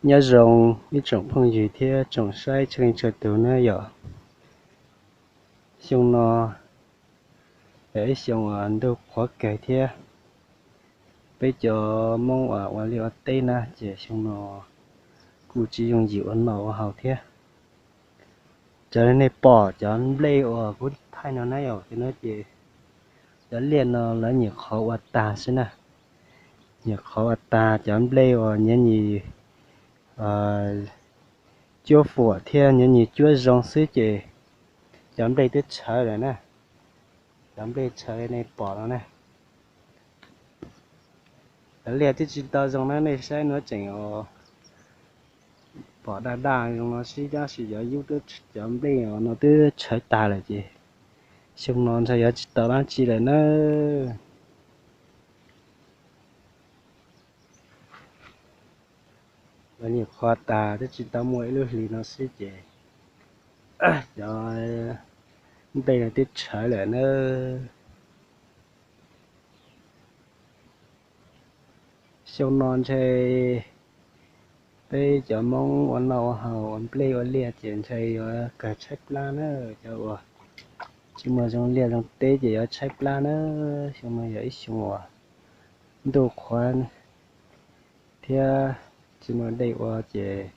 Nyob zoo ib tsoom phooj ywg thiab tsoom saib txhua leej txhua tus na yom. Xyoo no yog ib xyoo uas ntuj qhuav kawg thiab peb cov Hmoob uas ua liaj ua teb na ces xyoo no kuj tsis yooj yim ua noj ua haus thiab. Raws li nej pom cov nplej uas kuv thaij no na yom, ces no ces cov liaj no lawv nyuam qhuav ua tag xwb na. Nyuam qhuav ua tag, cov nplej uas nyiav nyis cuab fuam thiab nyiav nyis cuab zoo xwb ces cov nplej twb tshawv lawm na. Cov nplej tshawv li nej pom no na. Cov liaj twb tsis tau zoo na, nej saib no tseem pom daj daj zoo no xwb, tab sis cov yub, cov nplej no twb tshawv tag lawm ces xyoo no ntshe yuav tsis tau dab tsi lawm na. Lawv nyuam qhuav tag twb tsis tau muaj ib lub hlis no xwb ces cov nplej no twb tshawv lawm na. Xyoo no ntshe peb cov Hmoob ua noj ua haus ua nplej ua liaj ces ntshe yuav kawg tshaib plab na. Cov uas tsis muaj zoo liaj zoo teb ces yuav tshaib plab na. Xyoo no yog ib xyoo uas ntuj qhuav thiab tsis muaj dej ua ces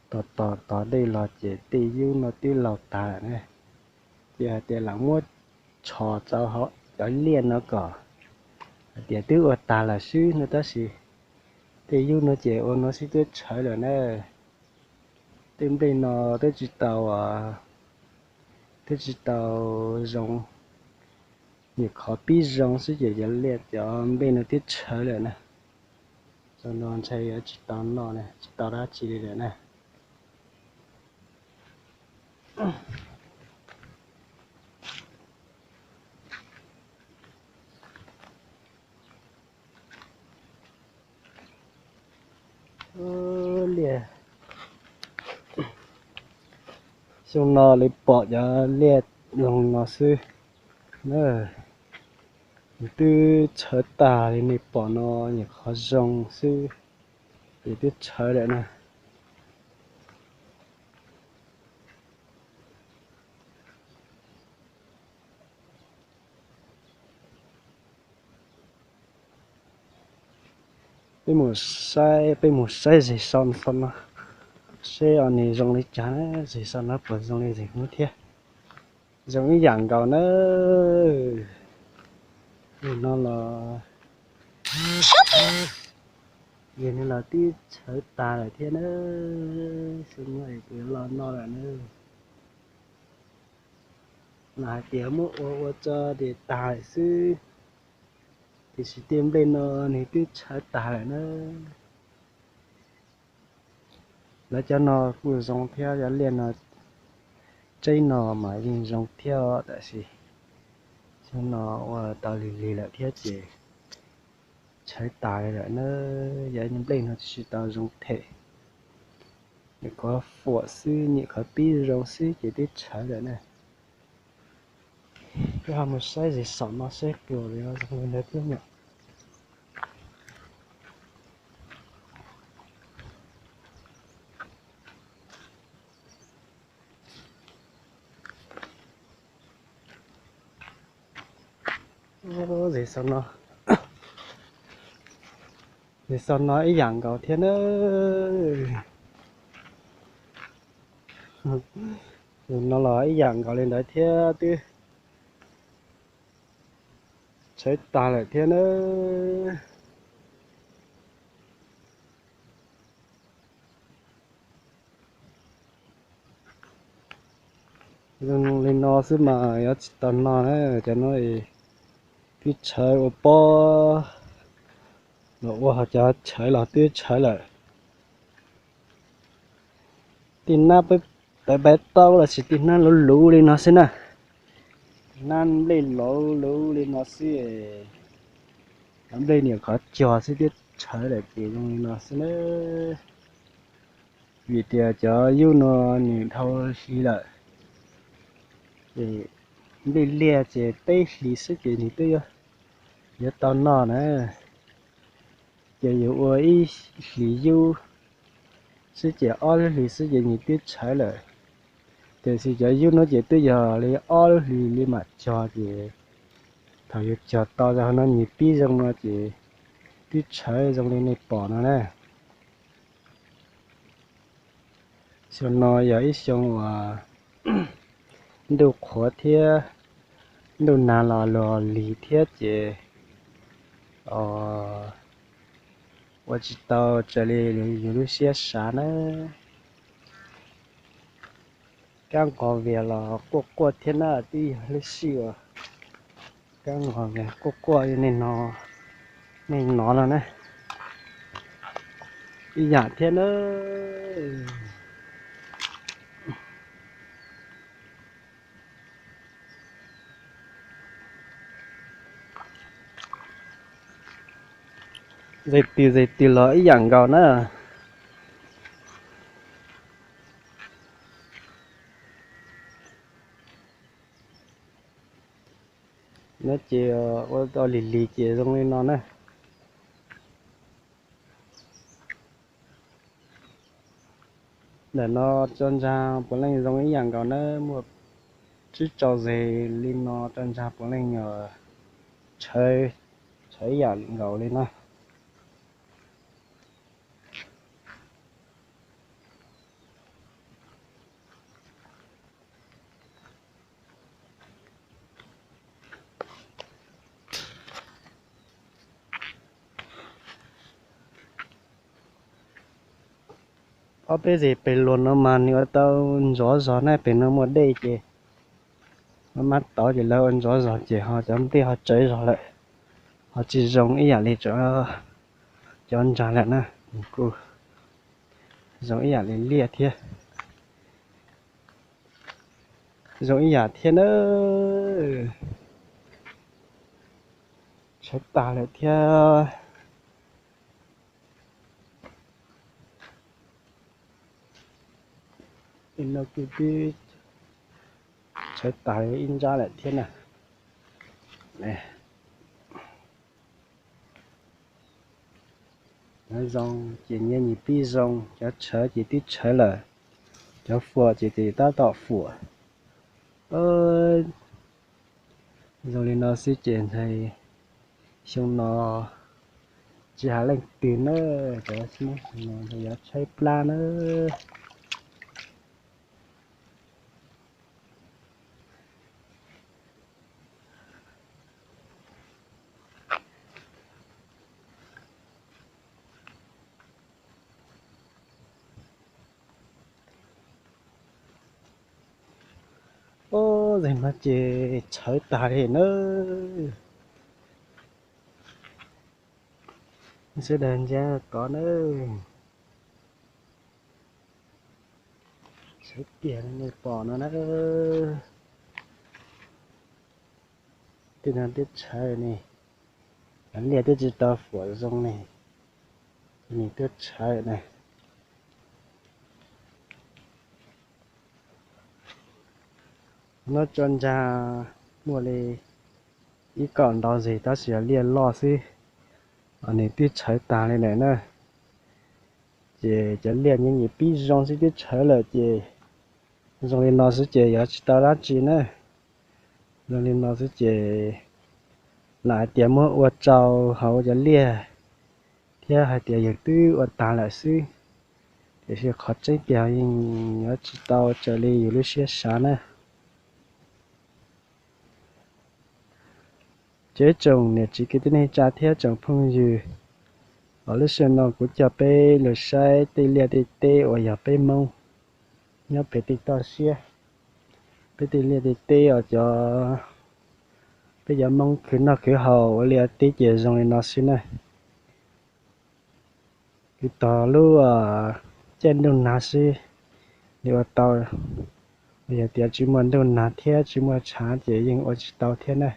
tos tos tos dej los ces tej yub no twb laus tag lawm na. Ces hais tias lam muab tshos rau hauv cov liaj no kom hais tias twb ua tag lawm xwb no tab sis tej yub no ces ua no xwb twb tshawv lawm na. Tej nplej no twb tsis tau, twb tsis tau zoo, nyuam qhuav pib zoo xwb ces cov liaj cov nplej no twb tshawv lawm na. Xyoo no ntshe yuav tsis tau noj, tsis tau dab tsi li lawm na. Liaj, xyoo no li pom cov liaj zoo no xwb na. Nws twb tshawv tag li nej pom no, nyuam qhuav zoo xwb ces twb tshawv lawm na. Peb mus saib, peb mus saib zes so no, seb os nws zoo li cas na, zes so no puas zoo li zes hnub thiab. Zoo ib yam nkaus na. Zes no los, zes no los twb tshawv tas lawm thiab na. Xyoo no es kuv los no lawm na. Los hais tias muab ua ua tso ces tag lawm xwb, tiam sis tej nplej no nws twb tshawv tag lawm na. Lawv cov no kuj zoo thiab, cov liaj no, tseeb no mas yeej zoo thiab tab sis xyoo no ua tau lig lig lawm thiab ces tshawv tas li lawm na. Yog nplej no tsis tau zoo them, nyuam qhuav fuam xwb, nyuam qhuav pib zoo xwb ces twb tshawv lawm na. Peb ho mus saib zes saum no seb puas zoo li ntawd thiab yom. Zes xaus no, zes xaus no ib yam nkaus thiab na. Zes no los ib yam nkaus li ntawd thiab, twb tshawv tag lawm thiab na. Zoo li no xwb mas yuav tsis tau noj na, cov no twb tshawv ua pob los ua, ho cov tshawv los twb tshawv lawm. Tej nab peb pab tau los sis tej nab luv luv li no xwb na. Nab nplej luv luv li no xwb, cov nplej niam qhov cog xwb thiab tshawv lawm ces zoo li no xwb na. Vim tias cov yub no nws dhau hli lawm, ces nplej liaj ces peb hlis xwb ces nws twb yuav tau noj na. Ces yus ua ib hlis yub, xwb ces ob lub hlis xwb ces nyias twb tshawv lawm. Tiam sis cov yub no ces twb yog li ob lub hlis li mam cog ces thaum yus cog tau rau hauv no nyias pib zoo no ces twb tshawv zoo li nej pom no na. Xyoo no yog ib xyoo uas ntuj qhuav thiab ntuj nag los luag lig thiab ces ua tsis tau raws li yus lub siab xav na. Kab nqos vias los quaj quaj thiab na, twb yog lub sij uas kab nqos vias quaj quaj li nej hnov no na. Ib yam thiab na. Zes twg zes twg los ib yam nkaus na. No ces ua lig lig ces zoo li no na. Ntawm no tso ntsaag puav leej zoo ib yam nkaus na, muaj tsib rau zes li no tso ntsaag puav leej tshawv, tshawv ib yam nkaus li na. Ob peb zes pem luas no mas nws ua tau ntxov zog na, pem no muaj dej ces maj maj tod ces lawv ua ntxov zog ces ho cov nplej ho tsawv zog lawm, ho tsis zoo ib yam li cov ntsaag lawm na. Kuj zoo ib yam li liaj thiab. Zoo ib yam thiab na. Tshawv tag lawm thiab. No kuj twb tshawv tag ib nrab lawm thiab na. Cov zoo ces nyias nyias pib zoo, cov tshawv ces twb tshawv lawm, cov fuam ces tab tom fuam. Zoo li no xwb ces ntshai xyoo no tsis hais leej twg na, cov xyoo no ntshai yuav tshaib plab na. Ub, zem no ces tshawv tag li na. Sawv daws ntsia tod na. Tshawv tiag li nej pom no na. Tej no twb tshawv ne, cov liaj twb tsis tau fuam zoo ne, nws twb tshawv na. No tso ntsa muaj li ib kaum ntau zes tab sis yog liaj loj xwb, nws twb tshawv tag li lawm na. Ces cov liaj nyias nyias pib zoo xwb twb tshawv lawm ces zoo li no xwb ces yuav tsis tau dab tsi na. Zoo li no xwb ces lam hais tias muab ua rau hauv cov liaj thiab hais tias yus twb ua tag lawm xwb, tiam sis qhov tseeb tiag yeej yuav tsis tau raws li yus lub siab xav na. Ces ib tsoom niam txiv kwv tij neej tsa thiab tsoom phooj ywg, lub sij hawm no kuv coj peb los saib tej liaj tej teb uas yog peb Hmoob nyob pem tej toj siab, peb tej liaj tej teb uas cov, peb cov Hmoob khwv noj khwv haus ua liaj teb ces zoo li no xwb na. Kwv tog lub caij ntuj nag xwb li ua tau, yog tias tsis muaj ntuj nag thiab tsis muaj tshav ces yeej ua tsis tau thiab na.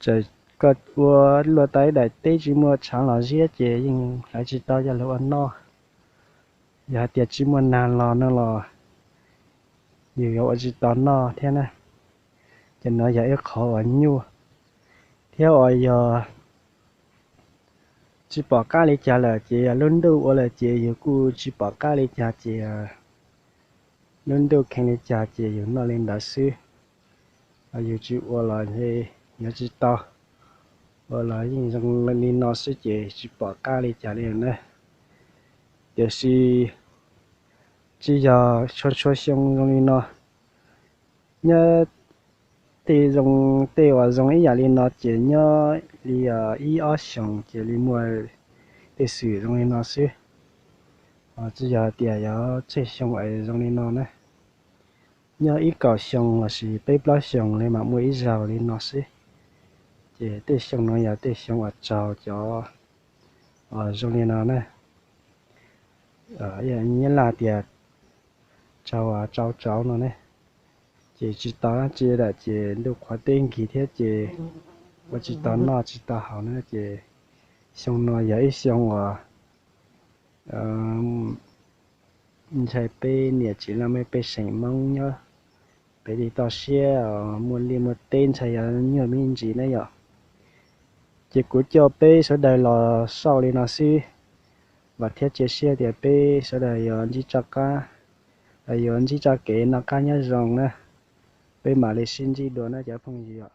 Txawm koj ua luaj tau ib daim teb tsis muaj tshav los ziab ces yeej hlawv tsis tau coj lug ua noj. Yog hais tias tsis muaj nag los no los yus yuav ua tsis tau noj thiab na. Ces no yog ib qhov uas nyuaj thiab uas yog tsis pom qab li cas lawm ces yog lub ntuj ua lawm ces yus kuj tsis pom qab li cas ces lub ntuj kheev li cas ces yus noj li ntawd xwb. Yus tsis ua los yuav tsis tau, ua los yeej zoo li no xwb ces tsis pom qab li cas li na. Tiam sis tsis yog txhua txhua xyoo zoo li no. Nyob tej zoo, tej uas zoo ib yam li no ces nyob li ib ob xyoos ces li muaj tej xwm zoo li no xwb. Tsis yog tias yog txhua xyoo es zoo li no na. Nyob ib kaum xyoo lossis peb plaub xyoos li mas muaj ib zaug li no xwb. Ces tej xyoo no yog tej xyoo uas tsaug cov zoo li no na. Nyab Laj tias tsaug, tsaug tsaug no ne. Ces tsis tau dab tsi lawm ces ntuj qhuav teb nkig thiab ces ua tsis tau noj tsis tau haus na ces xyoo no yog ib xyoo uas ntshai peb niam txiv laj mej pej xeem Hmoob nyob pem li toj siab muaj liaj muaj teb ntshai yog nyuaj me ntsis na yom. Ces kuv coj peb sawv daws los xauj li no xwb, vam thiab cia siab tias peb sawv daws yuav ntsib tso qab, yuav ntsib tso kev noj qab nyob zoo na. Peb mam li sib ntsib dua na cov phooj ywg.